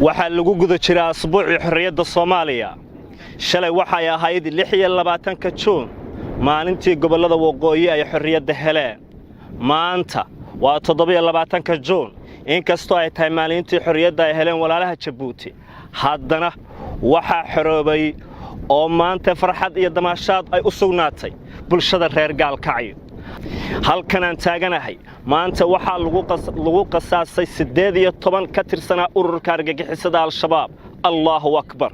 Waxaa lagu guda jiraa asbuucii xorriyadda Soomaaliya. Shalay waxay ahayd 26-ka Juun, maalintii gobollada waqooyi ay xorriyadda heleen. Maanta waa 27-ka Juun. Inkastoo ay tahay maalintii xorriyadda ay heleen walaalaha Jabuuti, haddana waxaa xoroobay oo maanta farxad iyo damaashaad ay u sugnaatay bulshada reer Gaalkacyo. Halkan aan taaganahay maanta waxaa lagu qasaasay 18 ka tirsanaa ururka argagixisada Al-Shabaab. Allaahu akbar!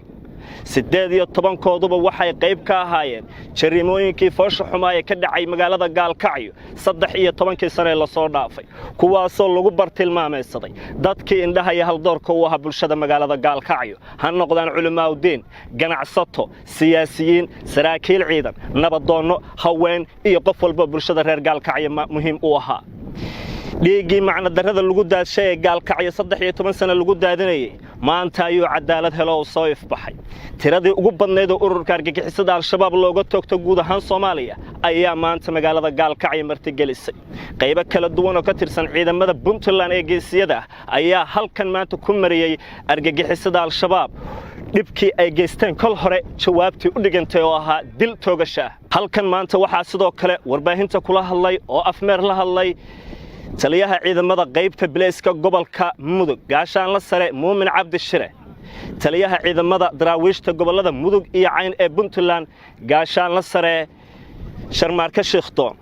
18-kooduba waxay qayb ka ahaayeen jariimooyinkii foosha xumaa ee ka dhacay magaalada Gaalkacyo 13-kii sane ee lasoo dhaafay, kuwaasoo lagu bartilmaamaysaday dadkii indhaha iyo haldoorka u ahaa bulshada magaalada Gaalkacyo, ha noqdaan culimaa'udiin, ganacsato, siyaasiyiin, saraakiil ciidan, nabadoonno, haween iyo qof walba bulshada reer Gaalkacyo muhiim u ahaa. Dhiiggii macnadarrada lagu daadshay ee Gaalkacyo 13 sano lagu daadinayay maanta ayuu cadaalad helo oo soo ifbaxay. Tiradii ugu badnayd oo ururka argagixisada Al-Shabaab looga toogto guud ahaan Soomaaliya ayaa maanta magaalada Gaalkacyo martigelisay. Qaybo kala duwan oo ka tirsan ciidamada Puntland ee geesiyada ah ayaa halkan maanta ku mariyey argagixisada Al-Shabaab dhibkii ay geysteen kol hore jawaabtii u dhigantay oo ahaa dil toogasha ah. Halkan maanta waxaa sidoo kale warbaahinta kula hadlay oo afmeer la hadlay taliyaha ciidamada qaybta bileyska gobolka Mudug, gaashaanla sare Muumin Cabdi Shire, taliyaha ciidamada daraawiishta gobollada Mudug iyo Cayn ee Puntland, gaashaanla sare Sharmaarke Shiikhdoon.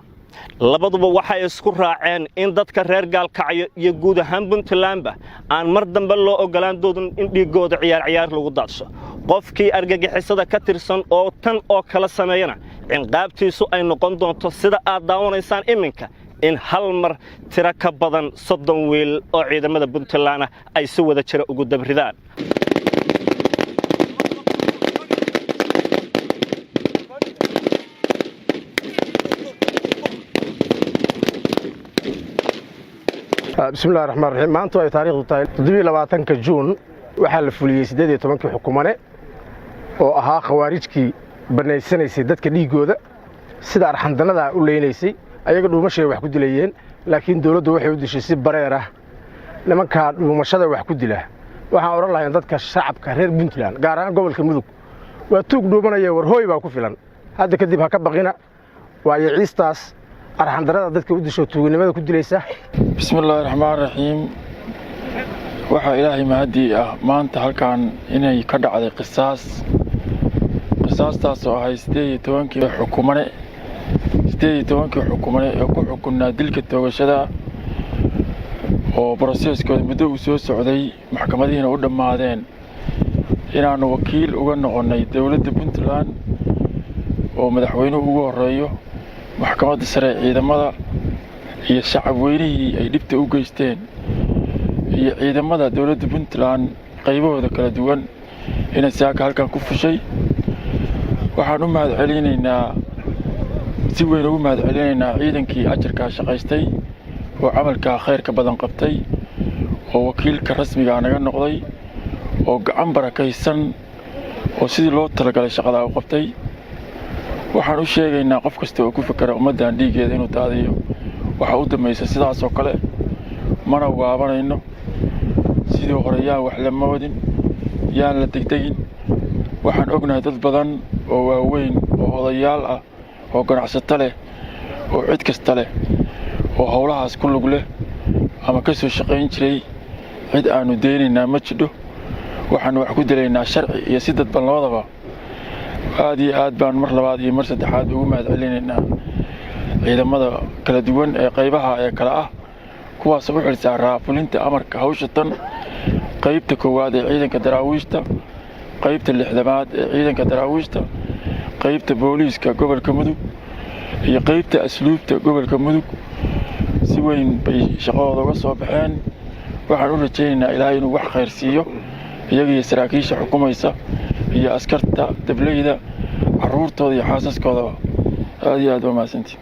Labaduba waxay isku raaceen in dadka reer Gaalkacyo iyo guud ahaan Puntlandba aan mar dambe loo ogolaan doodin in dhiiggooda ciyaar ciyaar lagu daadsho. Qofkii argagixisada ka tirsan oo tan oo kala sameeyana cinqaabtiisu ay noqon doonto sida aad daawanaysaan iminka, in hal mar tiro ka badan 30 wiil oo ciidamada Puntland ah ay si wada jira ugu dabridaan. Bismillahi raxmaan raxiim. Maanta ay taarikhdu tahay 27-ka Juun, waxaa la fuliyey 18-kii xukumane oo ahaa khawaarijkii bannaysanaysay dadka dhiiggooda, sida arxandannadaa u leynaysay. Ayaga dhuumashay wax ku dilayeen, laakiin dawladdu waxay u dishay si bareer ah nimankaa dhuumashada wax ku dila. Waxaan odhan lahayn dadka shacabka reer Puntland, gaar ahaan gobolka Mudug, waa tuug dhuumanaya, war hooy baa ku filan. Hadda kadib ha ka baqina, waayo ciistaas arxandarrada dadka u disho tuuginimada ku dilaysa. Bismi illaahi raxmaan raxiim. Waxaa Ilaahay mahaddii ah maanta halkan inay ka dhacday qisaas, qisaastaas oo ahay 18-kii xukumane, 18-kii xukumane ee ku xukunnaa dilka toogashada, oo process-kooda muddo uu soo socday, maxkamadihiina u dhammaadeen, inaannu wakiil uga noqonnay dowladda Puntland oo madaxweynuhu ugu horreeyo, maxkamadda sare ee ciidamada iyo shacab weynihii ay dhibta u geysteen iyo ciidamada dowladda Puntland qaybahooda kala duwan, inay saaka halkan ku fushay. Waxaan u mahad celinaynaa, si weyn ugu mahad celinaynaa ciidankii ajarkaa shaqaystay oo camalkaa khayrka badan qabtay oo wakiilka rasmigaa naga noqday oo gacan barakaysan oo sidii loo talagalay shaqadaa u qabtay. Waxaan u sheegaynaa qof kasta oo ku fakera ummaddan dhiiggeeda inuu daadiyo, waxaa u dambaysa sidaasoo kale. Mana waabanayno. Sidii hore yaan wax la moodin, yaan la degdegin. Waxaan ognahay dad badan oo waaweyn oo odayaal ah oo ganacsato leh oo cid kasta leh oo howlahaas ku lug leh ama ka soo shaqayn jiray. Cid aannu deynaynaa ma jidho. Waxaannu wax ku dilaynaa sharci iyo si dadban labadaba. Aad iyo aad baan mar labaad iyo mar saddexaad ugu mahad celinaynaa ciidamada kala duwan ee qaybaha ee kale ah, kuwaasoo u xilsaaraa fulinta amarka hawsha tan: qaybta koowaad ee ciidanka daraawiishta, qaybta lixdamaad ee ciidanka daraawiishta, qaybta booliiska gobolka Mudug iyo qaybta asluubta gobolka Mudug. Si weyn bay shaqadooda uga soo baxeen. Waxaan u rajaynaynaa Ilaahay inuu wax khayr siiyo iyaga iyo saraakiisha xukumaysa iyo askarta, dableyda, carruurtooda iyo xaasaskoodaba. Aad iyo aad waa mahadsantii.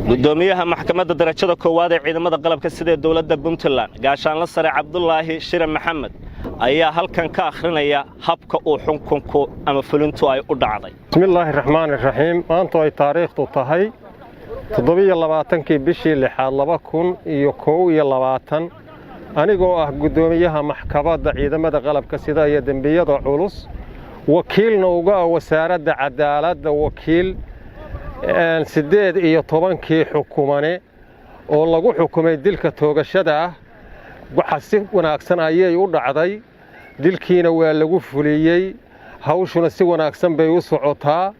Gudoomiyaha maxkamadda darajada koowaad ee ciidamada qalabka sida dowladda Puntland, gaashaanla sare Cabdulaahi Shire Maxamed, ayaa halkan ka akhrinaya habka uu xukunku ama fulintu ay u dhacday. Bismillaahi raxmaani raxiim. Maantu ay taariikhdu tahay 27-kii bishii lixaad 2021. Anigoo ah guddoomiyaha maxkamadda ciidamada qalabka sida iyo dembiyada culus, wakiilna uga ah Wasaaradda Cadaaladda, wakiil 18-kii xukumane oo lagu xukumay dilka toogashada ah, waxa si wanaagsan ayay u dhacday, dilkiina waa lagu fuliyey, hawshuna si wanaagsan bay u socotaa.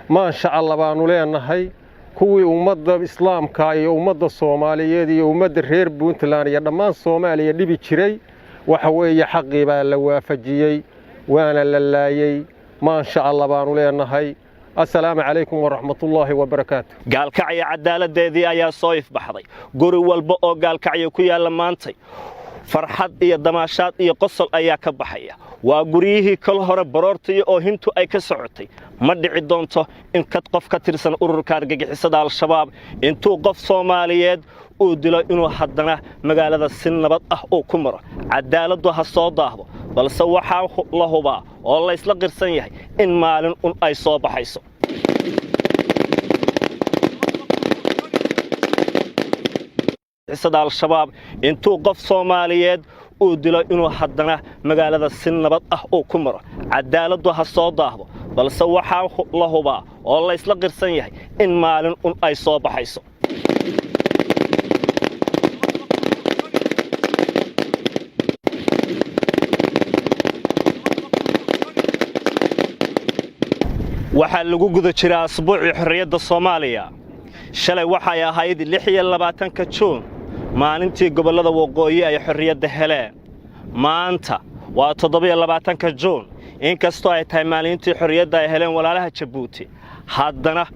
Maasha Allah baanu leenahay. Kuwii ummadda Islaamka iyo ummadda Soomaaliyeed iyo ummadda reer Puntland iyo dhammaan Soomaaliya dhibi jiray, waxa weeye xaqii baa la waafajiyey, waana la laayey. Maasha Allah baanu leenahay. Assalaamu calaykum waraxmatullaahi wabarakaatu. Gaalkacyo cadaaladdeedii ayaa soo ifbaxday. Guri walba oo Gaalkacyo ku yaalla maantay farxad iyo damaashaad iyo qosol ayaa ka baxaya. Waa guryihii kol hore baroortaiyo oohintu ay ka socotay. Ma dhici doonto in kad qof ka tirsan ururka argagixisada Al-Shabaab intuu qof Soomaaliyeed uu dilo inuu haddana magaalada si nabad ah uu ku maro. Cadaaladdu ha soo daahdo, balse waxaa la hubaa oo laysla qirsan yahay in maalin un ay soo baxayso. Al-Shabaab intuu qof Soomaaliyeed uu dilo inuu haddana magaalada si nabad ah uu ku maro. Cadaaladdu ha soo daahdo, balse waxaa la hubaa oo laysla qirsan yahay in maalin un ay soo baxayso. Waxaa lagu guda jiraa asbuucii xorriyadda Soomaaliya. Shalay waxay ahayd 26-ka Juun, maalintii gobollada waqooyi ay xorriyadda heleen. Maanta waa 27-ka Juun. Inkastoo ay tahay maalintii xorriyadda ay heleen walaalaha Jabuuti, haddana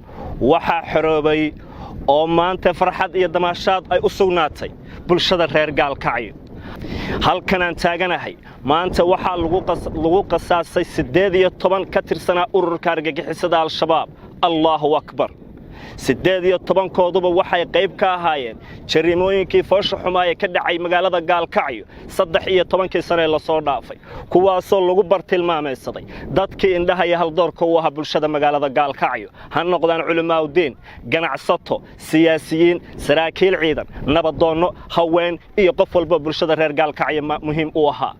waxaa xoroobay oo maanta farxad iyo damaashaad ay u sugnaatay bulshada reer Gaalkacyo. Halkan aan taaganahay maanta waxaa lagu qasaasay 18 ka tirsanaa ururka argagixisada Al-Shabaab. Allaahu akbar! 18-kooduba waxay qayb ka ahaayeen jariimooyinkii foosha xumaa ee ka dhacay magaalada Gaalkacyo 13-kii sane ee lasoo dhaafay, kuwaasoo lagu bartilmaamaysaday dadkii indhaha iyo haldoorka u ahaa bulshada magaalada Gaalkacyo, ha noqdaan culimaaudiin, ganacsato, siyaasiyiin, saraakiil ciidan, nabadoonno, haween iyo qof walba bulshada reer Gaalkacyo muhiim u ahaa.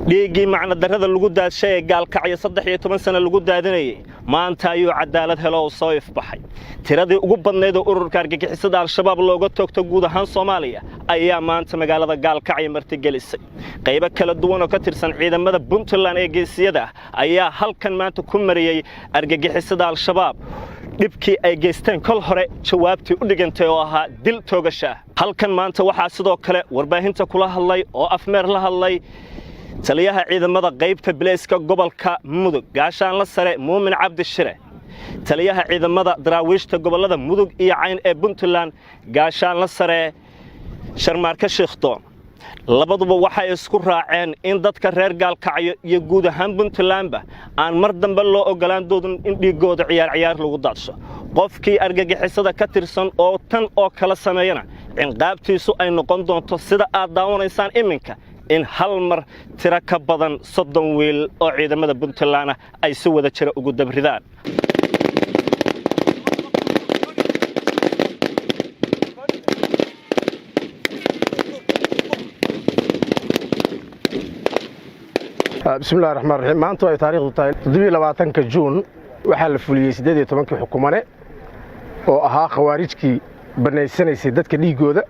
Dhiiggii macnadarrada lagu daadshay ee Gaalkacyo 13 sano lagu daadinayay maanta ayuu cadaalad helo oo soo ifbaxay. Tiradii ugu badnayd oo ururka argagixisada Al-Shabaab looga toogto guud ahaan Soomaaliya ayaa maanta magaalada Gaalkacyo martigelisay. Qaybo kala duwan oo ka tirsan ciidamada Puntland ee geesiyada ah ayaa halkan maanta ku mariyey argagixisada Al-Shabaab dhibkii ay geysteen kol hore jawaabtii u dhigantay oo ahaa dil toogasha ah. Halkan maanta waxaa sidoo kale warbaahinta kula hadlay oo afmeer la hadlay taliyaha ciidamada qaybta bilayska gobolka Mudug, gaashaanla sare Muumin Cabdi Shire, taliyaha ciidamada daraawiishta gobollada Mudug iyo Cayn ee Puntland, gaashaanla sare Sharmaarke Shiikhdoon. Labaduba waxay isku raaceen in dadka reer Gaalkacyo iyo guud ahaan Puntlandba aan mar dambe loo ogolaan doonin in dhiiggooda ciyaar ciyaar lagu daadsho. Qofkii argagixisada ka tirsan oo tan oo kala sameeyana cinqaabtiisu ay noqon doonto sida aad daawanaysaan iminka, in hal mar tiro ka badan 30 wiil oo ciidamada Puntland ay si wada jira ugu dabridaan. Bismillahi raxmaan raxiim. Maanta ay taariikhdu tahay 27-ka Juun, waxaa la fuliyey 18-kii xukumane oo ahaa khawaarijkii bannaysanaysay dadka dhiiggooda,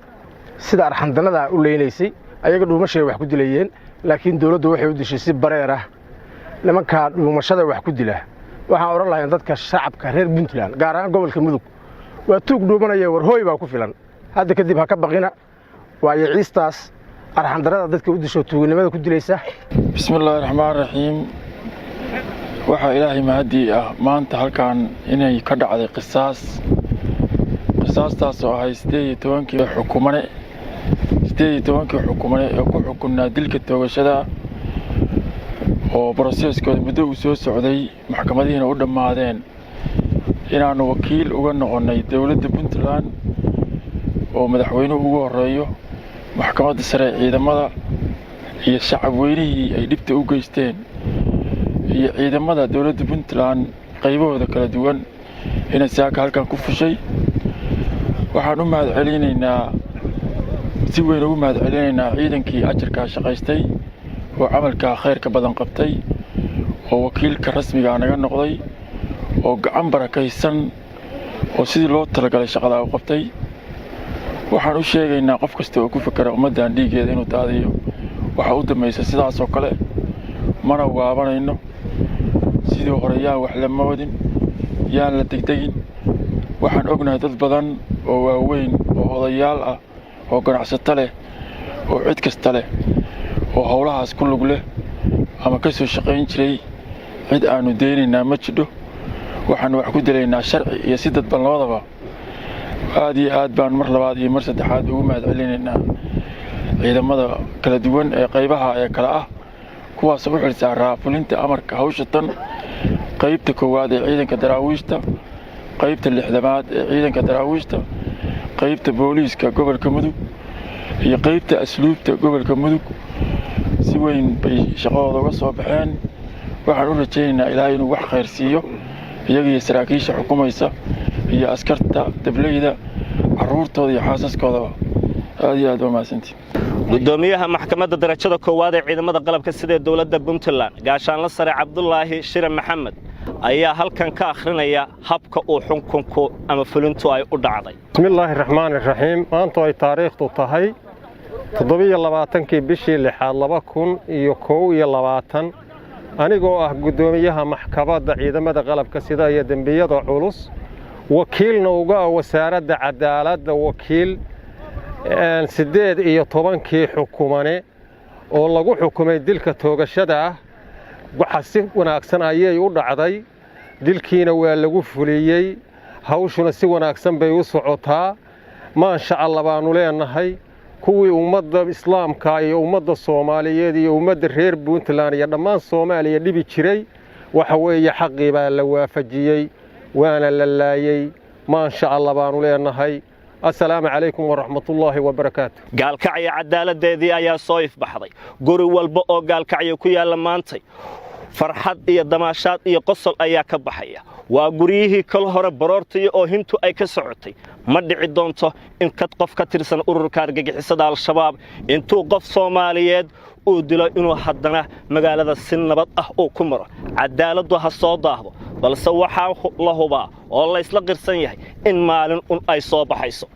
sida arxandannadaa u leynaysay. Ayaga dhuumashay wax ku dilayeen, laakiin dawladdu waxay u dishay si bareer ah nimankaa dhuumashada wax ku dila. Waxaan odhan lahayn dadka shacabka reer Puntland, gaar ahaan gobolka Mudug, waa tuug dhuumanaya, war hooy baa ku filan. Hadda kadib ha ka baqina, waayo ciistaas arxandarrada dadka u disho tuuganimada ku dilaysa. Bismillaahi raxmaan raxiim. Waxaa Ilaahay mahadii ah maanta halkan inay ka dhacday qisaas, qisaastaas oo ahay 18-kii xukumane, 18-kii xukumane ee ku xukunnaa dilka toogashada, oo broseeskooda muddo uu soo socday, maxkamadihiina u dhammaadeen, inaannu wakiil uga noqonnay dowladda Puntland oo madaxweynuhu ugu horreeyo, maxkamadda sare ee ciidamada iyo shacab weynihii ay dhibta u geysteen iyo ciidamada dowladda Puntland qaybahooda kala duwan, inay saaka halkan ku fushay. Waxaan u mahad celinaynaa Si weyn ugu mahad celinaynaa ciidankii ajarkaa shaqaystay oo camalkaa khayrka badan qabtay oo wakiilka rasmigaa naga noqday oo gacan barakaysan oo sidii loo talagalay shaqadaa u qabtay. Waxaan u sheegaynaa qof kasta oo ku fakera ummaddan dhiiggeeda inuu daadiyo, waxaa u dambaysa sidaasoo kale. Mana waabanayno. Sidii hore yaan wax la moodin, yaan la degdegin. Waxaan ognahay dad badan oo waaweyn oo odayaal ah oo ganacsato leh oo cid kasta leh oo howlahaas ku lug leh ama ka soo shaqayn jiray. Cid aannu deynaynaa ma jidho. Waxaannu wax ku dilaynaa sharci iyo si dadban labadaba. Aad iyo aad baan mar labaad iyo mar saddexaad ugu mahad celinaynaa ciidamada kala duwan ee qaybaha ee kale ah, kuwaasoo u xilsaaraa fulinta amarka hawsha tan: qaybta koowaad ee ciidanka daraawiishta, qaybta 60aad ee ciidanka daraawiishta, qaybta booliiska gobolka Mudug iyo qaybta asluubta gobolka Mudug. Si weyn bay shaqadooda uga soo baxeen. Waxaan u rajaynaynaa Ilaahay inuu wax khayr siiyo iyaga iyo saraakiisha xukumaysa iyo askarta, dableyda, carruurtooda iyo xaasaskoodaba. Aad iyo aad waa mahadsantii. Gudoomiyaha Maxkamadda Darajada Koowaad ee ciidamada qalabka sida dowladda Puntland, Gaashaanla Sare Cabdulaahi Shire Maxamed, ayaa halkan ka akhrinaya habka uu xukunku ama fulintu ay u dhacday. Bismillaahi raxmaani raxiim. Maantu ay taariikhdu tahay 27-kii bishii lixaad 2021, anigoo ah guddoomiyaha maxkamadda ciidamada qalabka sida iyo dembiyada culus, wakiilna uga ah Wasaaradda Cadaaladda wakiil 18-kii xukumane oo lagu xukumay dilka toogashada ah, waxa si wanaagsan ayay u dhacday. Dilkiina waa lagu fuliyey, hawshuna si wanaagsan bay u socotaa. Maasha Allah baanu leenahay. Kuwii ummadda islaamka iyo ummadda Soomaaliyeed iyo ummadda reer Puntland iyo dhammaan Soomaaliya dhibi jiray, waxa weeye xaqii baa la waafajiyey, waana la laayey. Maasha Allah baanu leenahay. Assalaamu calaykum waraxmatullaahi wabarakaatu. Gaalkacyo cadaaladdeedii ayaa soo ifbaxday. Guri walba oo Gaalkacyo ku yaalla maantay farxad iyo damaashaad iyo qosol ayaa ka baxaya. Waa guryihii kol hore baroortaiyo oohintu ay ka socotay. Ma dhici doonto in kad qof ka tirsan ururka argagixisada Al-Shabaab intuu qof Soomaaliyeed uu dilo inuu haddana magaalada si nabad ah uu ku maro. Cadaaladdu ha soo daahdo, balse waxaa la hubaa oo laysla qirsan yahay in maalin un ay soo baxayso.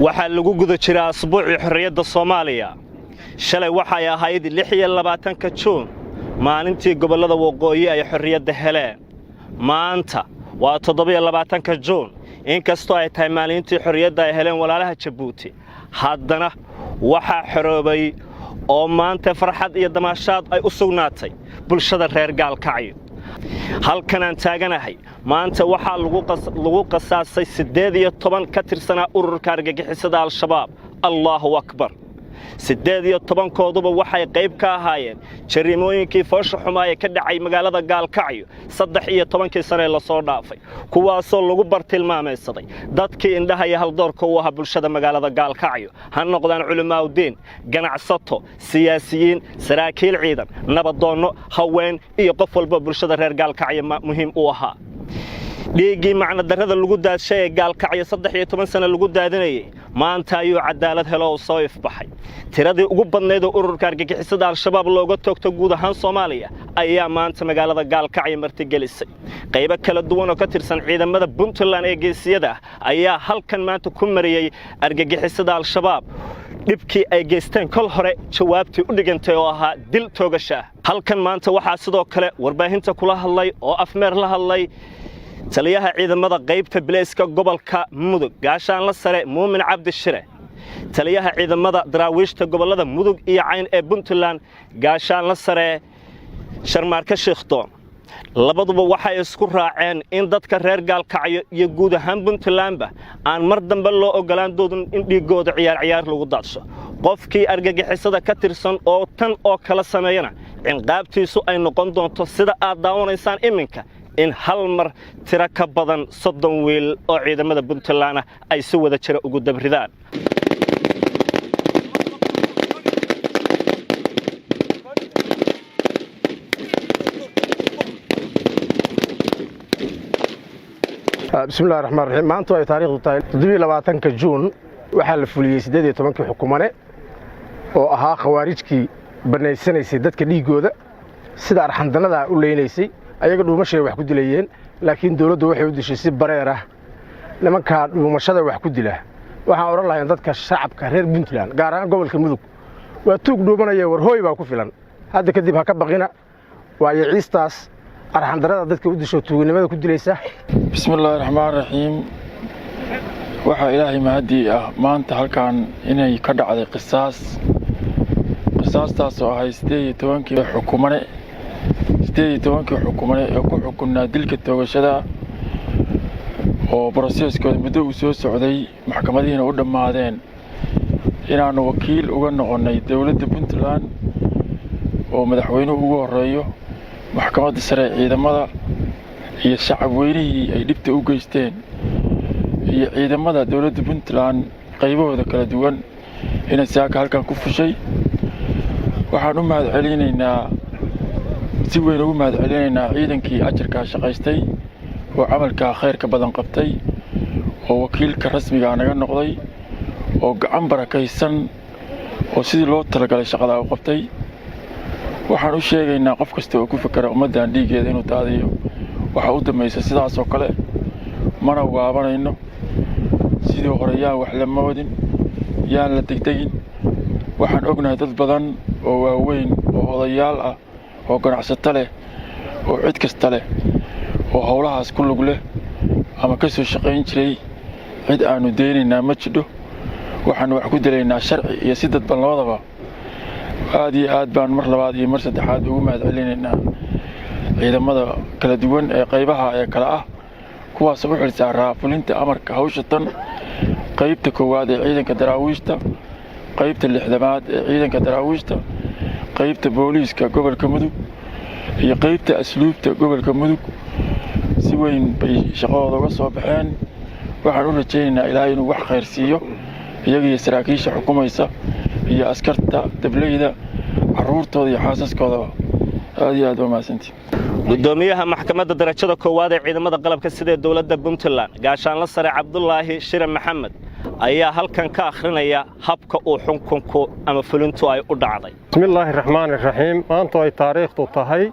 Waxaa lagu guda jiraa asbuucii xorriyadda Soomaaliya. Shalay waxay ahayd 26-ka Juun, maalintii gobollada waqooyi ay xorriyadda heleen. Maanta waa 27-ka Juun. Inkastoo ay tahay maalintii xorriyadda ay heleen walaalaha Jabuuti, haddana waxaa xoroobay oo maanta farxad iyo damaashaad ay u sugnaatay bulshada reer Gaalkacyo. Halkan aan taaganahay maanta waxaa lagu qasaasay 18 ka tirsanaa ururka argagixisada Al-Shabaab. Allaahu akbar! 18-kooduba waxay qayb ka ahaayeen jariimooyinkii foosha xumaa ee ka dhacay magaalada Gaalkacyo 13-kii sanee lasoo dhaafay, kuwaasoo lagu bartilmaamaysaday dadkii indhaha iyo haldoorka u ahaa bulshada magaalada Gaalkacyo, ha noqdaan culimaaudiin, ganacsato, siyaasiyiin, saraakiil ciidan, nabadoonno, haween iyo qof walba bulshada reer Gaalkacyo muhiim u ahaa. Dhiiggii macnadarrada lagu daadshay ee Gaalkacyo 13 sano lagu daadinayay maanta ayuu cadaalad helo oo soo ifbaxay. Tiradii ugu badnayd oo ururka argagixisada Al-Shabaab looga toogto guud ahaan Soomaaliya ayaa maanta magaalada Gaalkacyo martigelisay. Qaybo kala duwan oo ka tirsan ciidamada Puntland ee geesiyada ah ayaa halkan maanta ku mariyey argagixisada Al-Shabaab dhibkii ay geysteen kol hore jawaabtii u dhigantay oo ahaa dil toogasha ah. Halkan maanta waxaa sidoo kale warbaahinta kula hadlay oo afmeer la hadlay taliyaha ciidamada qaybta bileyska gobolka Mudug, Gaashaanla Sare Muumin Cabdi Shire, taliyaha ciidamada daraawiishta gobollada Mudug iyo Cayn ee Puntland, Gaashaanla Sare Sharmaarke Shiikhdoon. Labaduba waxay isku raaceen in dadka reer Gaalkacyo iyo guud ahaan Puntlandba aan mar dambe loo ogolaan doodin in dhiiggooda ciyaar ciyaar lagu daadsho. Qofkii argagixisada ka tirsan oo tan oo kala sameeyana cinqaabtiisu ay noqon doonto sida aad daawanaysaan iminka, in hal mar tiro ka badan 30 wiil oo ciidamada Puntland ay si wada jira ugu dabridaan. Bismillahi raxmaan raxiim. Maanta ay taariikhdu tahay 27-ka Juun, waxaa la fuliyey 18-kii xukumane oo ahaa khawaarijkii bannaysanaysay dadka dhiiggooda, sida arxandannadaa u leynaysay. Ayaga dhuumashay wax ku dilayeen, laakiin dawladdu waxay u dishay si bareer ah nimankaa dhuumashada wax ku dila. Waxaan odhan lahayn dadka shacabka reer Puntland, gaar ahaan gobolka Mudug, waa tuug dhuumanaya, war hooy baa ku filan. Hadda kadib ha ka baqina, waayo ciistaas arxandarrada dadka u disho tuuginimada ku dilaysa. Bismillaahi raxmaan raxiim. Waxaa Ilaahay mahaddii ah maanta halkan inay ka dhacday qisaas, qisaastaas oo ahay 18-kii xukumane, 18-kii xukumane ee ku xukunnaa dilka toogashada, oo process-kooda muddo uu soo socday, maxkamadihiina u dhammaadeen, inaannu wakiil uga noqonnay dowladda Puntland oo madaxweynuhu ugu horreeyo, maxkamadda sare ee ciidamada iyo shacab weynihii ay dhibta u geysteen iyo ciidamada dowladda Puntland qaybahooda kala duwan, inay saaka halkan ku fushay. Waxaan u mahad celinaynaa, si weyn ugu mahad celinaynaa ciidankii ajarkaa shaqaystay oo camalkaa khayrka badan qabtay oo wakiilka rasmigaa naga noqday oo gacan barakaysan oo sidii loo talagalay shaqadaa u qabtay. Waxaan u sheegaynaa qof kasta oo ku fakera ummaddan dhiiggeeda inuu daadiyo, waxa u dambaysa sidaas oo kale. Mana waabanayno sidii hore. Yaan wax la moodin, yaan la degdegin. Waxaan ognahay dad badan oo waaweyn oo odayaal ah oo ganacsato leh oo cid kasta leh oo howlahaas ku lug leh ama ka soo shaqayn jiray. Cid aannu deynaynaa ma jidho. Waxaannu wax ku dilaynaa sharci iyo si dadban labadaba. Aad iyo aad baan mar labaad iyo mar saddexaad ugu mahad celinaynaa ciidamada kala duwan ee qaybaha ee kale ah, kuwaasoo u xilsaaraa fulinta amarka hawsha tan: qaybta koowaad ee ciidanka daraawiishta, qaybta 60aad ee ciidanka daraawiishta, qaybta booliiska gobolka Mudug iyo qaybta asluubta gobolka Mudug. Si weyn bay shaqadooda uga soo baxeen. Waxaan u rajaynaynaa Ilaahay inuu wax khayr siiyo iyaga iyo saraakiisha xukumaysa iyo askarta, dableyda, carruurtooda iyo xaasaskoodaba. Aad iyo aad waa mahadsantii. Gudoomiyaha maxkamadda darajada koowaad ee ciidamada qalabka sida ee dowladda Puntland, gaashaanla sare Cabdulaahi Shire Maxamed, ayaa halkan ka akhrinaya habka uu xukunku ama fulintu ay u dhacday. Bismillaahi raxmaani raxiim. Maantu ay taariikhdu tahay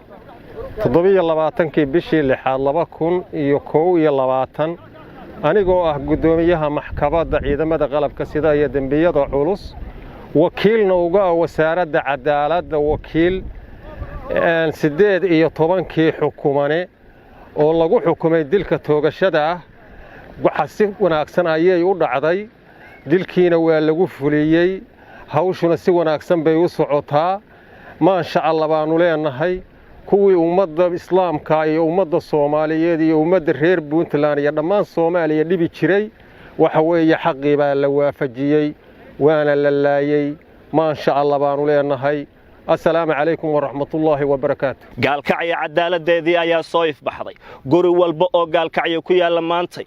27-kii bishii lixaad 2021, anigoo ah guddoomiyaha maxkamadda ciidamada qalabka sida iyo dembiyada culus, wakiilna uga ah wasaaradda cadaaladda wakiil 18-kii xukumane oo lagu xukumay dilka toogashada ah, waxa si wanaagsan ayay u dhacday, dilkiina waa lagu fuliyey, hawshuna si wanaagsan bay u socotaa. Maasha Allah baannu leenahay. Kuwii ummadda islaamka iyo ummadda Soomaaliyeed iyo ummadda reer Puntland iyo dhammaan Soomaaliya dhibi jiray, waxa weeye xaqii baa la waafajiyey, waana la laayey. Maasha Allah baannu leenahay. Assalaamu calaykum waraxmatullaahi wabarakaatu. Gaalkacyo cadaaladdeedii ayaa soo ifbaxday. Guri walba oo Gaalkacyo ku yaalla maantay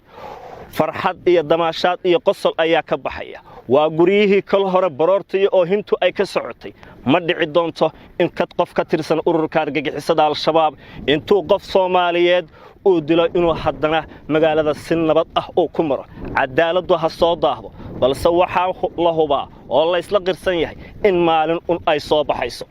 farxad iyo damaashaad iyo qosol ayaa ka baxaya. Waa guryihii kal hore baroortaiyo oohintu ay ka socotay. Ma dhici doonto in kad qof ka tirsan ururka argagixisada Al-Shabaab intuu qof Soomaaliyeed uu dilo inuu haddana magaalada si nabad ah uu ku maro. Cadaaladdu ha soo daahdo, balse waxaa la hubaa oo laysla qirsan yahay in maalin un ay soo baxayso.